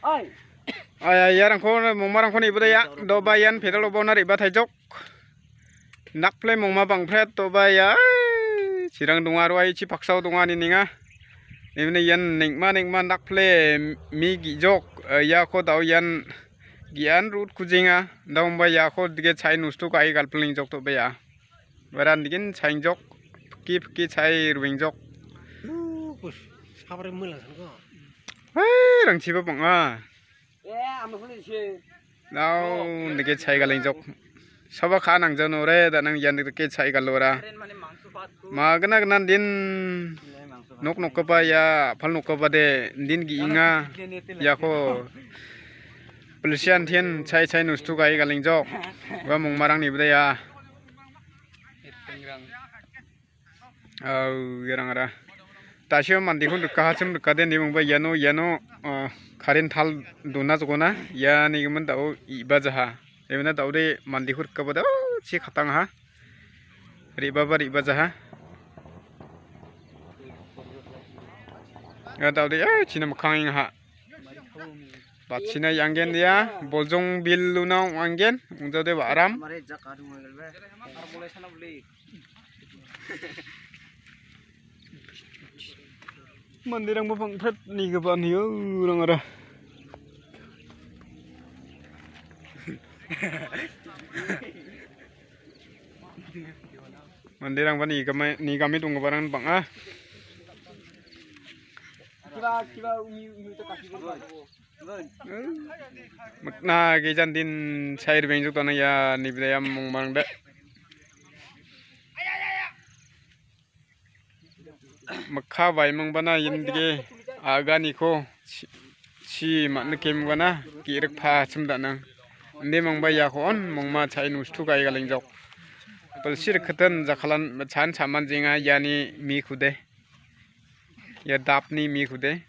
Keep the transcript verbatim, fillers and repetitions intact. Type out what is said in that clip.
Ai, ai, iarangko, mongmarangko nibodaya. Doba ian pedal obona riba taijok. Nakple mongma bangpret doba ia. Ai, chirang donga, ruaichi paksao donga, nininga. Nibini ian nengma, nengma nakple mi gijok. Eh, iako dao ian gian rut kujenga. Daomba iako dige chai nustu kai galpling jok doba ia. Waran digin chaingjok, piki piki chai ruingjok. Sabri mula sanko. Hai, rangchiba bang·a. Eh, amo kuli se. Nao, nike chai galingjok. Soba kha nang jano re, da nang ian nike chai galora. Ma gana gana din nok nokkoba ia, phal nokkoba de din gi inga. Iako. Pelsian thin chai chai nustu kai galingjok. Wa mongmarang ni bida ia. Au, iarang ara. Tasio mandikon rikaha chim rikade ni mungba iano, iano, ah, karen tal dona jokona. Iani gimin dao iba jaha. Emina daode mandikon rikaba dao chi katang ha. Ribaba riba jaha. Ya daode, eh, china makang ha. Bachina ianggen dia, boljong bil luna ong·anggen, ong·jade ba·aram. Manderangba bang·pret nigipa nio rangara. Manderangba nigame, nigame donggiparang bang·a. Mikna gejan din sair bengjok dana ia nibidayam mongmarangde. Mikka baimangbana indike aganiko chi, chi man·nikemgana ge·rikpa chim danang. Inde mangba iako on mongma chai nustu kai galengjok. Bilsi rikkitin jakalan chan chaman jenga iani mikude. Ia dapni mikude.